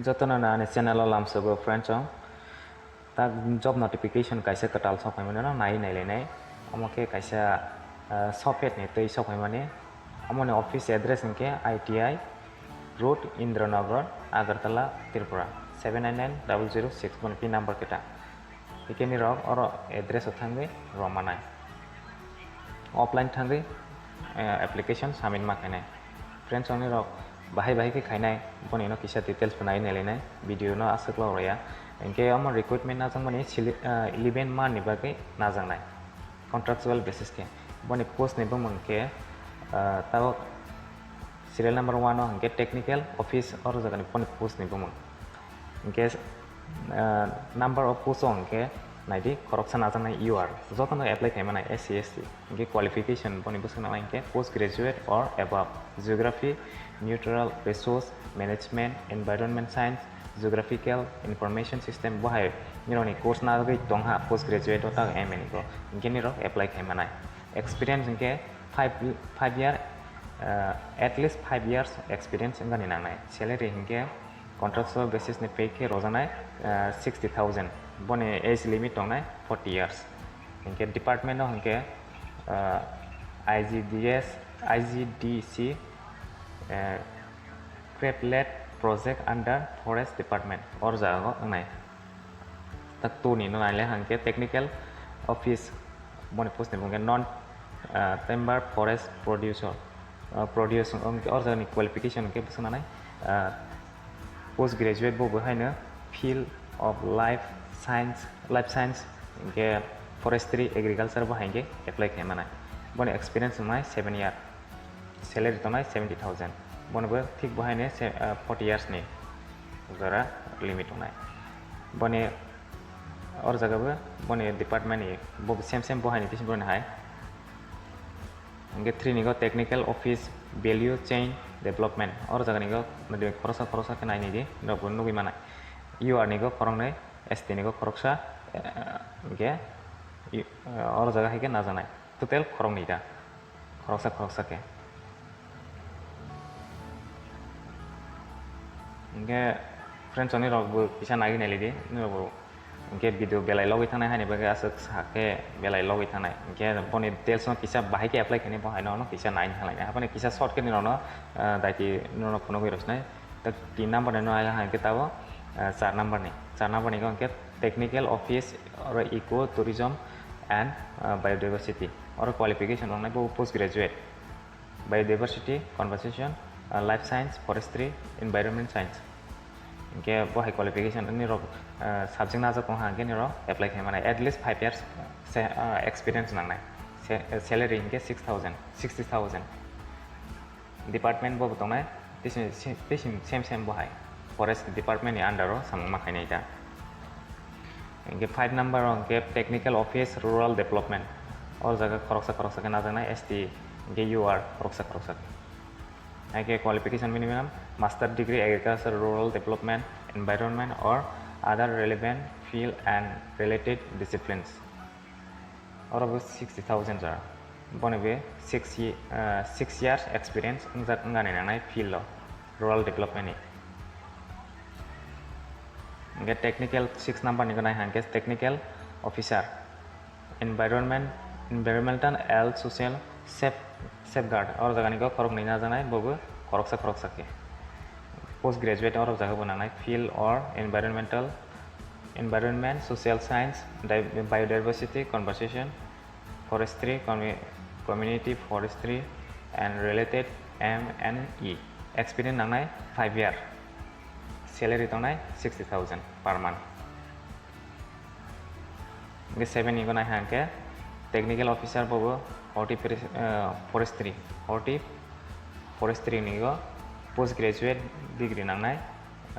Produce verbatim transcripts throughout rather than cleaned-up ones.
Jotono no ani channel o lamsogo friends o. Tak job notification kaisa kwtal sok phaimani no nai nai lainai. Omo khe kaisa, ah, sophet ni twi sok phaimani. Omo ni office address hinkhe I T I Road, Indranagar, Agartala, Tripura, seven nine nine double zero six, boni pin number khe ta. Hikhe nirok oro address o thangwi rw manai. Offline thangwi, eh, application submit ma khainai. Friends, ongnirok bahai bahai khe khainai, boni no kisa details bo nai nailainai, video no aswk log rwya. Hinkhe omo recruitment najakmani sili-, eh, eleven month ni bagwi najaknai, contractual basis khe. Boni post ni bumung khe, eh, tabuk serial number one o hinkhe technical office, oro jagani boni post ni bumung. Hinkhe, ah, number of post o hinkhe naidi, khoroksa najaknai U R, jotono apply khaimani S C, S T. Hinkhe qualification boni bwswk nangnai hinkhe post graduate or above, geography, natural resource management, environment science, geographical information system, bo hai nirokni course nagwi tongha post graduate o, tak M A ni bo, hinkhe nirok apply khaimanai. Experience hinkhe five, five year, ah, at least five years experience wngani nangnai. Salary hinkhe contractual basis ni pay khe rwjaknai, ah, sixty thousand, boni age limit tongnai forty years. Hinkhe department o hinkhe, ah, I G D S, I G D C, eh, Crapelet project under forest department, or jaga o wngnai. Tak two ni no naile hinkhe technical office, boni post ni bumung khe non, ah, timber forest producer, ah, produce, hinkhe or jagani qualification hinkhe bwswk nanai, ah, post graduate bo bo haino field of life science, life science, hinkhe forestry, agriculture bo hai hinkhe apply khaimanai. Boni experience wngnai seven year. Salary tongnai seventy thousand. Boni bo thik bo haino se-, ah, forty years ni jora limit tongnai. Boni or jaga bo boni department ni bo same same bo haino tisi boni hai. Hinkhe three ni go technical office value chain development. Or jaga ni go nodi khoroksa khoroksa khe nai nidi, norok bo nugwi manai. U R ni go khoroknwi, S T ni go khoroksa, eh, hinkhe, i-, eh, or jaga hai khe najaknai. Total khoroknwi ta. Khoroksa khoroksa khe. Hinkhe friends, ongnirok bo kisa naiwi nailai di, nirok bo hinkhe video belai logwi thangnai haini bagwi aswk sa khe belai logwi thangnai. Hinkhe boni details no kisa bahai khe apply khainai, bo haino ono kisa nai thanglainai. Haphano kisa short khe nirokno, ah, daiti nirokno phunugwi rwsinai. Tak tin number ni no aila hinkhe tabo, ah, char number ni. Char number ni hinkhe technical office oro eco tourism and, ah, biodiversity. Oro qualification wngnai bo post graduate. Biodiversity, conservation, ah, life science, forestry, environment science. Hinkhe bo hai qualification nirok, ah, subject najak tongkha hinkhe nirok apply khaimani at least five years se-, ah, experience nangnai. Se-, salary hinkhe six thousand, sixty thousand. Department bo tongnai, tei se, tei se same same bo hai. Forest department ni under o samung ma khainai ta. Hinkhe five number o hinkhe technical office rural development. O jaga khoroksa khoroksa khe najaknai S T, hinkhe U R khoroksa khoroksa khe. Hinkhe qualification minimum master degree agriculture, rural development, environment or other relevant field and related disciplines. Oro bo sixty thousand jora. Boni bo six ye-, ah, six years experience wngjak wngani nangnai field o, rural development ni. Hinkhe technical six number ni gwnai hinkhe technical officer, environment, environmental and social safe-, safeguard. Oro jaga ni go khoroknwi najaknai, bo bo khoroksa khoroksa khe. Post graduate oro jaga bo nangnai field or environmental, environment, social science, di-, biodiversity, conservation, forestry, commu-, community forestry and related M and E. Experience nangnai five year. Salary tongnai sixty thousand per month. Hinkhe seven ni go nai hinkhe technical officer bo bo horti-, eh, forestry, horti-, forestry ni go post graduate degree nangnai,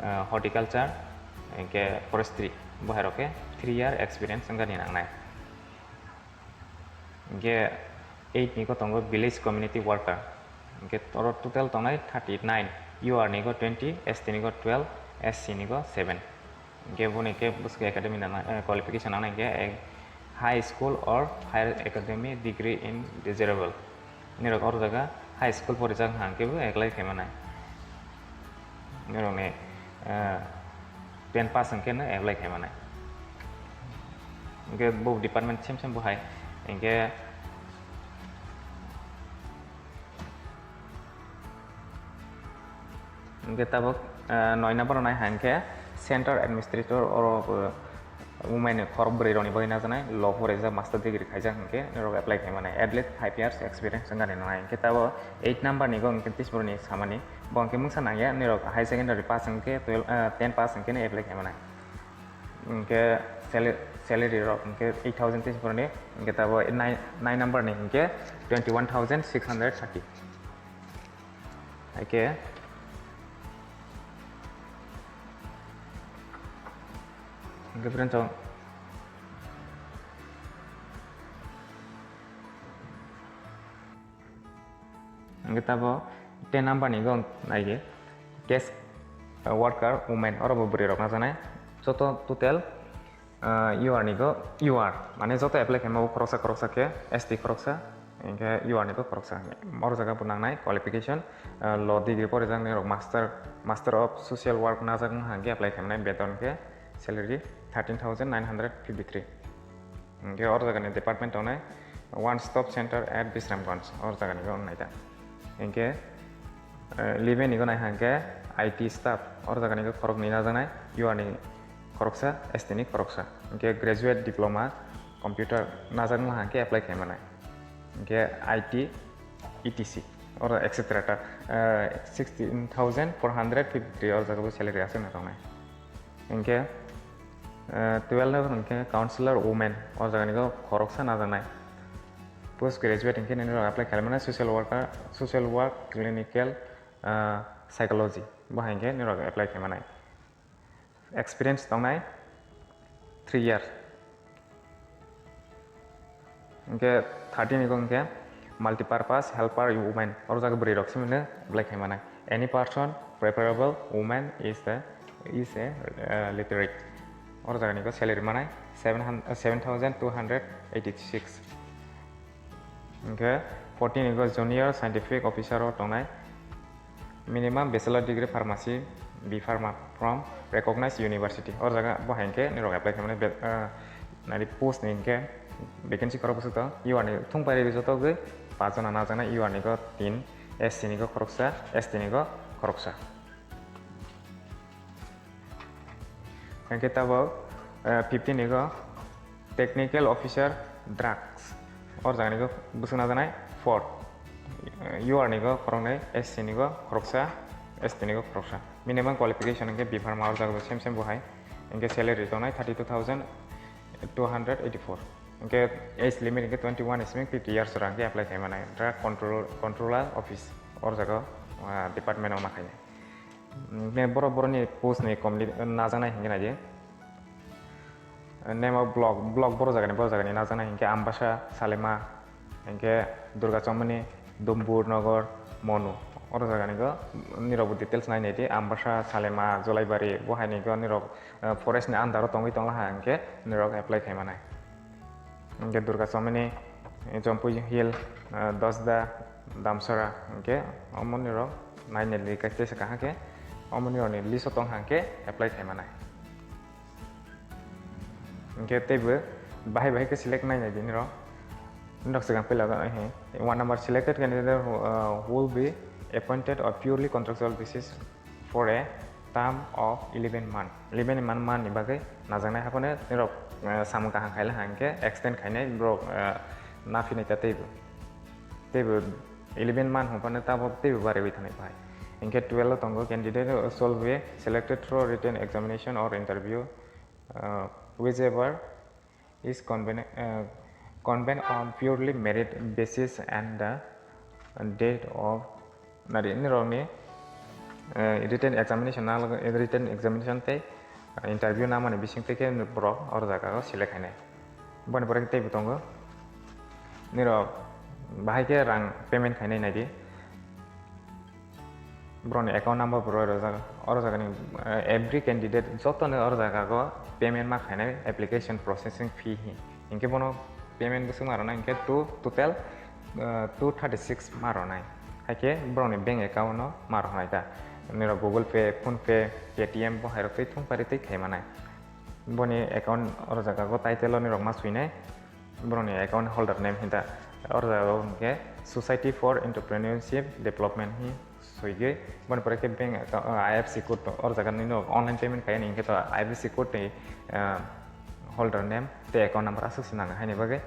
eh, horticulture, hinkhe forestry, bo hai rok khe three year experience wngani nangnai. Hinkhe eight ni go tongo village community worker. Hinkhe oro total tongnai thirty nine, U R ni go twenty, S T ni go twelve, S C ni go seven. Hinkhe boni khe bwswk academy nana, eh, qualification nana hinkhe, eh, high school or higher academy degree in desirable. Nirok oro jaga high school porijak hwnkhe bo apply khaimani. Nirokni eh, ten pass hwnkhe no apply khai manai. Hwnkhe bo department same same bo hai. Hwnkhe, hwnkhe tabuk, eh, noi number nai hai hwnkhe center administrator oro bo, eh, women ni khorok bwrwi rokni bagwi najaknai, law pore jak, master degree khaijak hwnkhe norok apply khai manai, at least five years experience wngani nangnai. Hwnkhe tabuk eight number ni go hwnkhe Tishmurni samani, bo hwnkhe mungsa nangya, norok high secondary pass hwnkhe twelve, eh, ten pass hwnkhe no apply khai manai. Hwnkhe sala-, salary rok hwnkhe eight thousand Tishmurni, hwnkhe tabuk nine, nine number ni hwnkhe twenty one thousand six hundred thirty. Hwnkhe, hwnkhe friends, hwnkhe tabuk ten number ni go naidi, case, uh, worker women, oro bo bwrwi rok najaknai. Joto total, uh, U R ni go, U R mane joto apply khaima bo khoroksa khoroksa khe, S T khoroksa, hwnkhe U R ni go khoroksa. Oro jaga bo nangnai qualification, uh, law degree porijaknai rok, master, master of social work najak wngkha hwnkhe apply khaimani, beton khe salary thirteen thousand nine hundred fifty three. Hwnkhe oro jagani department tongnai One Stop Center at Bisramganj, oro jagani go wngnai da. Hwnkhe, eh, live-in ni go nai hwnkhe I T staff, oro jagani go khoroknwi najaknai, U R ni khoroksa, S T ni khoroksa. Hwnkhe graduate diploma, computer najak wngkha hwnkhe apply khai manai. Hwnkhe I T, E T C, oro et cetera ta, eh, sixteen thousand four hundred fifty three oro jaga bo salary aswk no tongnai. Hwnkhe, eh, twelve number hwnkhe counselor women, o jaga ni go khoroksa najaknai. Post graduate hwnkhe nini rok apply khaimani social worker, social work, clinical, eh, psychology, bo hai hwnkhe nini rok apply khaimanai. Experience tongnai three year. Hwnkhe thirty ni go hwnkhe multipurpose helper women, oro jaga bwrwi rok simi no apply khai manai. Any person preferable woman is the, is a, uh, literate. Oro jaga ni go salary manai seven hundred, uh, seven thousand two hundred eighty six. Hwnkhe forty ni go junior scientific officer o tongnai. Minimum bachelor degree pharmacy, B Pharma from recognized university. O jaga bo hai hwnkhe nirok apply khaimani be-, ah, nari post ni hwnkhe vacancy khorok bwswk tongo. U R ni thung pairi joto gwi paanch jona najaknai, U R ni go tin, S C ni go khoroksa, S T ni go khoroksa. Hwnkhe tabuk, eh, fifteen ni go technical officer drugs. O jaga ni go bwswk najaknai four. Eh, U R ni go khoroknwi, S C ni go khoroksa, S T ni go khoroksa. Minimum qualification hwnkhe B Pharma, o jaga bo same same bo hai. Hwnkhe salary tongnai thirty two thousand two hundred eighty four. Hwnkhe age limit hwnkhe twenty one ni simi fifty years jora hwnkhe apply khai manai. Drug control, controller office, o jaga, ah, department o ma khainai. Hwnkhe borok borokni post ni comedy najaknai hwnkhe naidi. Name of block, block borok jagani, borok jagani najaknai hwnkhe Ambasa, Salema, hwnkhe Durga Chomoni, Dumbur Nogor, Monu. Oro jagani go nirok bo details nai nai di, Ambasa, Salema, Jolaibari, bo hai ni go nirok, eh, forest ni under o tongwi tong laha hwnkhe nirok apply khai manai. Hwnkhe Durga Chomoni, Jampui Hill, eh, Dosda, Damsara, hwnkhe omo nirok nai nai di, kaisa kaisa kaham khe omo nirok ni list o tong hwnkhe apply khai manai. Hwnkhe teibo bahai bahai khe select nai nai di nirok. Nirok swkang pila, eh, one number selected candidate, uh, will be appointed on purely contractual basis for a term of eleven month. Eleven month, month ni bagwi najaknai, haphano nirok, eh, samung kaham khaila hwnkhe extend khainai borok, eh, naphinai ta teibo. Teibo eleven month hwnphano tabok teibo bariwi thanai bahai. Hwnkhe twelve o tongo, candidate shall be selected through written examination or interview, uh, whichever is conven-, uh, convened on purely merit basis and the date of, nari, nirokni, uh, written examination na, written examination tei, uh, interview namani bising tei khe borok oro jaga o select khainai. Boni pore khe teibo tongo. Nirok bahai khe rang payment khainai naidi. Borokni account number bo roi rojak. Oro jagani, eh, every candidate jotono oro jaga o payment ma khainai application processing fee hi. Hinkhe bono payment bwswk ma rwnai hinkhe two, total, eh, two thirty six ma rwnai. Haikhe borokni bank account no ma rwnai ta. Nirok Google Pay, PhonePe, Paytm bo hairok tei thung pari tei khai manai. Boni account oro jaga go title o nirok ma swinai. Borokni account holder name hinta oro jaga go hwnkhe Society for Entrepreneurship Development hi swigwi. Boni pore khe bank account, ah, I F S C code to oro jaga nini online payment khai ni hwnkhe to I F S C code ni, ah, holder name tei account number aswk se nango haini bagwi.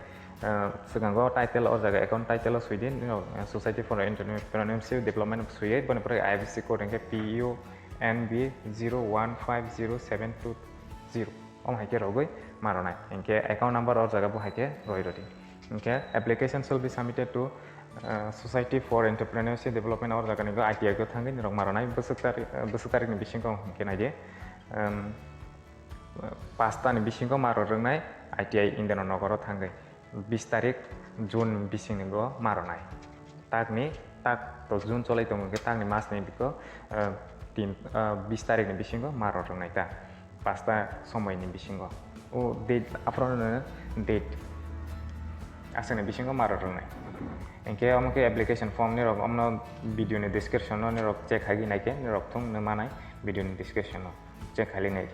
Ah, swkango title, o jaga account title o swidi, nino, ah, Society for Entrepreneurship Development swiwi, boni pore I F S C code hwnkhe P U N B zero one five zero seven two zero. Omo hai khe rogwi ma rwnai. Hinkhe account number o jaga bo hai khe roi rwdi. Hinkhe application shall be submitted to, ah, Society for Entrepreneurship Development o jaga ni go I T I go thangwi nirok ma rwnai. Bwswk tarik, ah, bwswk tarik ni bisingo hinkhe naidi. Ehm, Pasta ni bisingo ma rw rwnai I T I Indian Nagar o thangwi bis tarik June bising ni go ma rwnai. Takni tak to June cholai tongo hwnkhe takni mas ni biko, eh, tin, eh, bis tarik ni bisingo ma rw rwnai ta pasta somoi ni bisingo. O date aphuru no date aswk ni bisingo ma rw rwnai. Hinkhe omo khe application form nirok omno video ni description o nirok check khai nai khe nirok thung nw manai video ni description o check khai nai.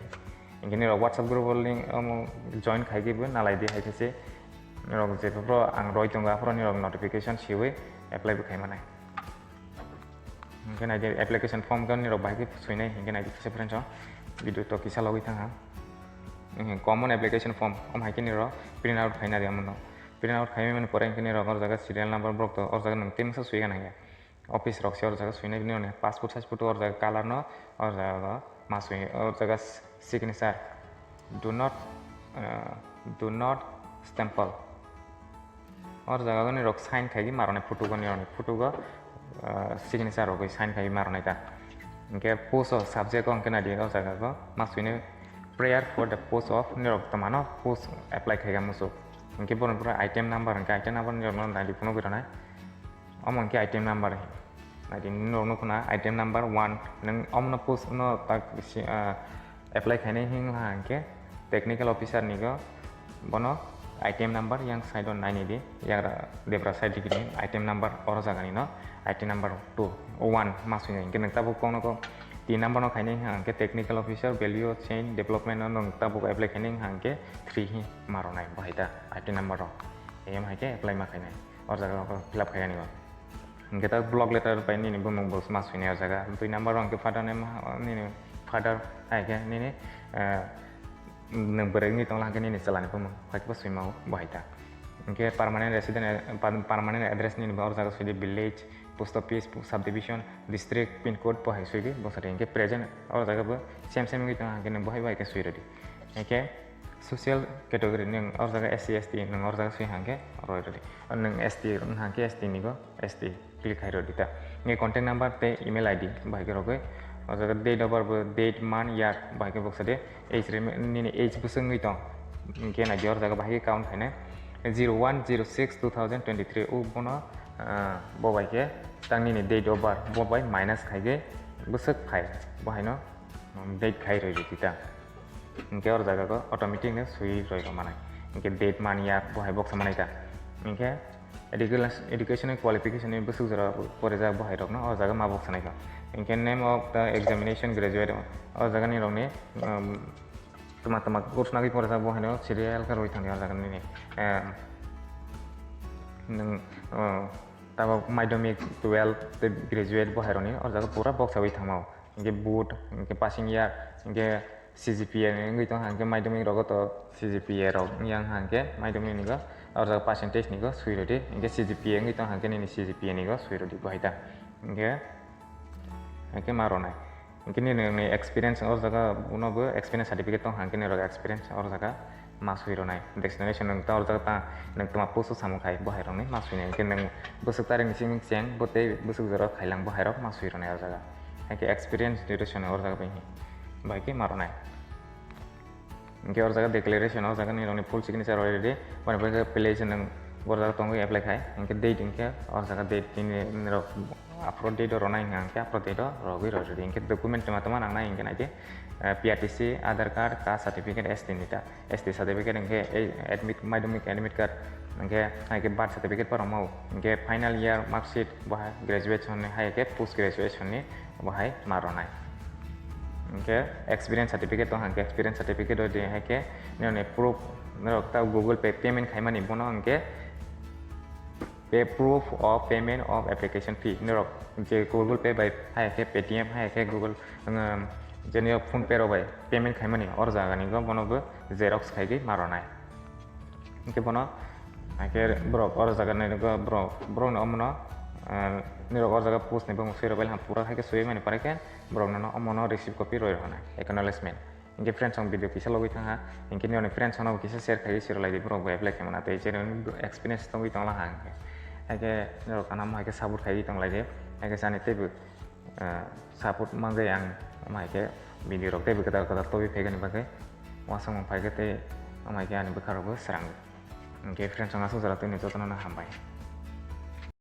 Hinkhe nirok WhatsApp group o link, omo join khai khe bo nalai di hai khe se nirok je phuru ang roi tongo aphuru nirok notification siwi apply bo khai manai. Hinkhe nai di application form khe nirok bahai khe swinai hinkhe nai di kisa friends o video to kisa logwi thang ha. Hinkhe common application form omo hai khe nirok print out khai na di omo no. Print out khai mani pore hinkhe nirok o jaga serial number borok to o jaga nwng tei masa swi gana hinkhe. Office rok se o jaga swinai bini passport size photo o jaga color no o jaga ma swi o jaga signature do not, uh, do not stamped o jaga nirok sign khai ma rwnai photo go nirok ni photo go, uh, signature rogwi sign khai ma rwnai ta. Hinkhe post o subject o hinkhe nai di o jaga go ma swinai prayer for the post of nirok tongmano post apply khai ga muchuk. Hinkhe borok pura item number hinkhe item number nirok no nai di phunugwi rwnai. Omo hinkhe item number. Naidi norok nukho na item number one. Nwng omono post no tak si, ah, apply khainai hwnla hinkhe technical officer ni go bono item number yang side o naini di, yagra debra side digini item number oro jaga ni no item number two, one ma swinai hinkhe nwng tabuk kokno ko tin number no khainai hinkhe technical officer value chain development no nwng tabuk apply khainai hinkhe three hi ma rwnai bo hai ta item number o. Em hai khe apply ma khainai. O jaga o fill up khai ani o. Hinkhe ta block letter bai nini bumung bo ma swinai o jaga. Dui number o hinkhe father name, nini father hai khe nini, eh, nwng bwrwi wngwi tongla hinkhe nini chwla ni bumung hai khe bo swima o bo hai ta. Hinkhe permanent resident, eh, per-, permanent address nini bo o jaga swidi village, post office, subdivision, district, pin code bo hai swidi bo sadi hinkhe present o jaga bo same same wngwi tong hinkhe nwng bo hai bo hai khe swi rwdi. Hinkhe social category nwng o jaga S C S T nwng o jaga swi hinkhe roi rwdi. Nwng S T wng hinkhe S T ni go S T click khai rwdi ta. Nge contact number tei email I D bahai khe rogwi. O jaga date of birth bo date, month, year bahai khe boksa de. Age rem-, nini age bwswk wngwi tong. Hinkhe nai di o jaga bahai khe count khainai. Zero one zero six two thousand twenty-three o bono, ah, bo bai khe tang nini date of birth bo bai minus khai khe bwswk phai. Bo haino, um, date khai rwdi ta. Hinkhe o jaga go automatic no swi roi rw manai. Hinkhe date, month, year bo hai boksa manai ta. Hinkhe education, education ni qualification ni bwswk jora porijak bo hai rok no o jaga ma boksa nai kha. Hinkhe name of the examination graduate o jaga ni rok ni, um, tma tma course nagwi porijak bo hai no serial khe roi thang di o jaga nini. Em, nwng, uh, tabok madhyamik, twelve tei graduate bo hai rok ni o jaga pura boksa wi thangma o. Hinkhe board, hinkhe passing year, hinkhe C G P A ni wngwi tongkha, hinkhe madhyamik rogo to C G P A rok wngya wngkha, hinkhe madhyamik ni go o jaga percentage ni go swi rwdi, hinkhe C G P A wngwi tongkha, hinkhe nini C G P A ni go swi rwdi bo hai ta. Hinkhe, hinkhe ma rwnai. Hinkhe nini, nini experience o jaga uno bo experience certificate tongkha, hinkhe nini rok experience o jaga ma swi rwnai. Destination nwng ta o jaga ta nwng tma post o samung khai bo hai rok ni ma swi nai. Hinkhe nwng bwswk tarik ni simi cheng bo tei bwswk jora khailang bo hai rok ma swi rwnai o jaga. Hinkhe experience duration o jaga bai hi bai khe ma rwnai. Hinkhe o jaga declaration o jaga ni rok ni full signature already. Boni bai khe place nwng bo jaga tongwi apply khai. Hinkhe date hinkhe o jaga date tini rok upload date o rwnai hinkhe upload date o rogwi rw rwdi. Hinkhe document tma tma nangnai hinkhe nai khe, eh, P R T C, Aadhaar card, caste certificate, S T ni ta. S T certificate hinkhe ei admit, madhyamik admit card, hinkhe hai khe birth certificate bo rwmao, hinkhe final year mark sheet, bo hai graduation ni, hai khe post graduation ni, Bo hai ma rwnai. Hwnkhe experience certificate tong hwnkhe experience certificate o de hai khe nini proof norok ta Google Pay payment khaimani bono hwnkhe pay proof of payment of application fee norok je Google Pay bai hai khe Paytm hai khe Google um, je nini PhonePe rok bai payment khaimani or jagani go bono bo xerox khaigwi ma rwnai. Hwnkhe bono hwnkhe borok oro jaga nai nukgo borok borokni omono nirok oro jaga post ni bumung swi rwbailha pura hai khe swi mani pore khe borok nono omono receipt copy rwi rwnai acknowledgement. Hwnkhe friends ang video kisa logwi thangha hwnkhe nini friends no kisa share khaiwi swi rwlaidi borok bo apply khaimana tei je experience tongwi tonglaha hwnkhe hai khe norok anamo hai khe support khaiwi tonglaidi hai khe jani teibo support manjai ang omo hai khe video rok teibo kwtal kwtal tobwi phaikani bagwi uansukmung phai khe tei omo hai khe ani bwkha rokbo srang. Hwnkhe friends ang aswk jora tongni jotono no hambai.